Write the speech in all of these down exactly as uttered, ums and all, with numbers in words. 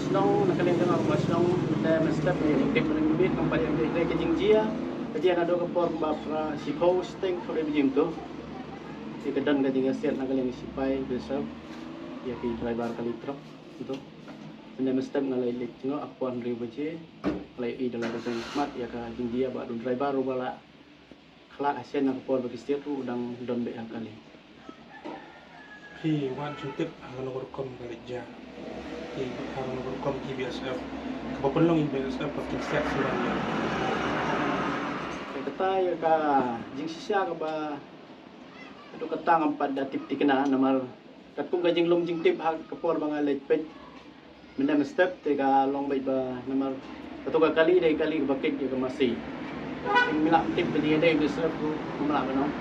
Nong na ka liang jong nga ba shnong mynne mynstep ngi ïa tip ring bit nang pat ïa ka jingjia ka jia naduh ka por ba phra shiphew shiteng phra bajing tu. Te ka don ka jingïasiat na ka liang sipai B S F ïa ki driver kali truck tu. Mynne mynstep nga la leit jngoh ha ka por hynriew baje, nga la ïohi da la ka jingkhmat ïa ka jingjia ba u driver uba la khlad hasien na ka por ba ki siat ruh u dang don beit ha kali. Phi wan jingtip ha kano ka rukom ka leit jia? Phi ha kano ka rukom ki B S F kaba pynlong i B S F ba kin siat shuwa ïa? Kata ïa ka jingshisha kaba haduh katta ngam pat da tip thikna namar katkum ka jinglong jingtip ha ka por ba nga leit peit mynne mynstep te ka long beit ba namar kato ka kali dei kali kaba kit ïa ka masi. Te ngim lah tip ba dei dei B S F ruh ngam lah ban ong.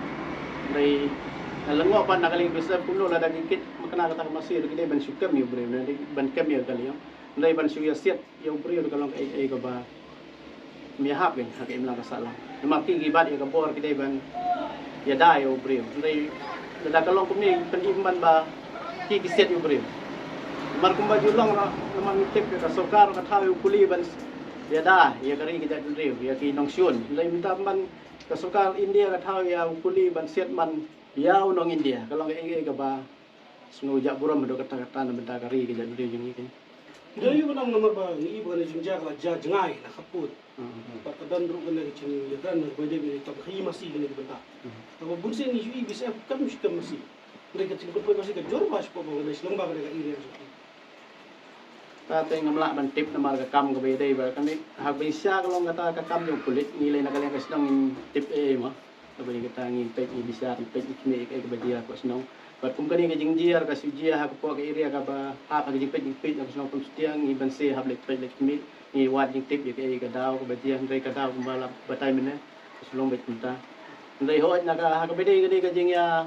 Dei nga lyngngoh pat na ka liang B S F kumno lada ki kit makna kata ka masi ruh ki dei ban shu kem ïa u briew, dei ban kem ïa ka kali ïa. Dei ban shu ïasiat ïa u briew ruh ka long kaei kaei kaba ym ïahap kein ha ka imlang ka sahlang. Namar ki ki bat ïa ka bor ki dei ban ïada ïa u briew. Hynrei lada ka long kumne pynïap ban ba ki ki siat ïa u briew. Namar kumba ju long ruh namar ngi tip ïa ka sorkar ka thaw ïa u kuli ban ïada ïa ka ri ka jaitbynriew ïa ki nongshun. Hynrei mynta ban ka sorkar India ka thaw ïa u kuli ban siat man ïa u nong India ka long kaei kaei kaba sngew jah burom haduh katta katta na bynta ka ri ka jaitbynriew jong ngi kein. Dei ïa u ba nang namar ba ngi ïohi ba kane jingjia ka la jia jngai na khappud. Hmm. Bad ka don ruh kane ka jingïadon ba dei ba dei tam ka ïa masi kane ka bynta. Hmm. Kaba bun sien ngi ïohi B S F kam shi kam masi. Dei ka jingpynpoi masi ka jur ba shi pop ba kane shnong ba kane ka area jong ngi. Ka te ngam lah ban tip namar ka kam kaba ïadei ba kane ha ba sha ka long kata ka kam jong pulit ngi lei na ka liang ka shnong ngim tip ei ei mo. Kaba ïa kata ngi peit ngi bishar ngi peit ngi kine ïa kaei kaba jia ha ka shnong. Bad kum kane ka jingjia ka shu jia ha ka pok ka area kaba hap ha ka jingpeit jingpeit na ka shnong Pynshtiang ngi ban se hap leit peit leit kmie ngi wad jingtip ïa kaei ka daw kaba jia hynrei ka daw kumba la batai mynne ka shu long beit kumta. Hynrei hooid na ka ha kaba dei ka dei ka jingïa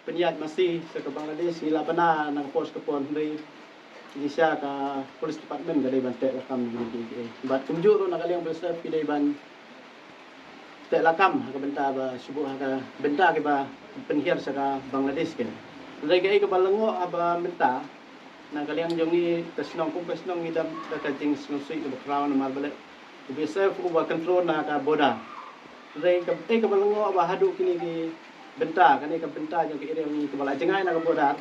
pynïaid masi sha ka Bangladesh ngi la bna na ka por sha ka por hynrei Ngi sha ka police department ka dei ban teh lakam ngi ki ki. Bad kumjuh ruh na ka liang B S F ki dei ban teh lakam ha ka bynta ba shu buh ha ka bynta kiba pynhiar sha ka Bangladesh ki. Hynrei kaei kaba lyngngoh ha ba mynta na ka liang jong ngi ka shnong kum ka shnong ngi dap da ka jingsngewsih kaba khraw namar ba leh u B S F uba control na ka border. Hynrei kaei kaba lyngngoh ba haduh kine ki bynta kane ka bynta jong ka area ngi kaba la jngai na ka border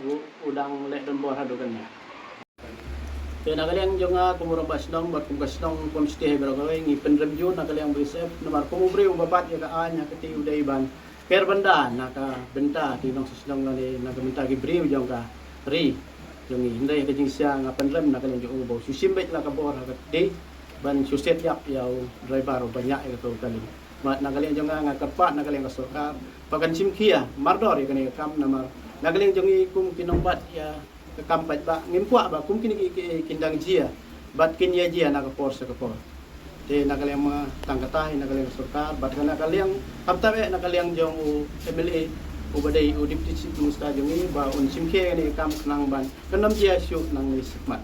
u dang leh donbor haduh kane. Te na ka liang jong nga kum u rangbah shnong bad kum ka shnong kum shatei baroh kawei ngi pynrem jur na ka liang B S F namar kum u briew uba bat ïa ka aiñ ha kti u dei ban ker bynta na ka bynta ki nongshong shnong lane na ka bynta ki briew jong ka ri jong ngi. Hynrei ka jingshisha nga pynrem na ka liang jong u ba u shu shim beit la ka bor ha kti ban shu set ïap ïa u driver uba ñiah ïa kato ka kali. Bad na ka liang jong nga nga kyrpad na ka liang ka sorkar ba kan shim khia mardor ïa kane ka kam namar na ka liang jong ngi kum ki nongbat ïa ka kam paidbah ngim kwah ba kum kine ki, ki, kin dang jia bad kin ïa jia na ka por sha ka por. Te na ka liang ma tang kata hi na ka liang ka sorkar bad ka na ka liang khamtam eh na ka liang jong u M L A uba dei u Deputy Chief Minister jong ngi ba un shim khia ïa kane ka kam khnang ban kan ym jia shuh nangne shakhmat.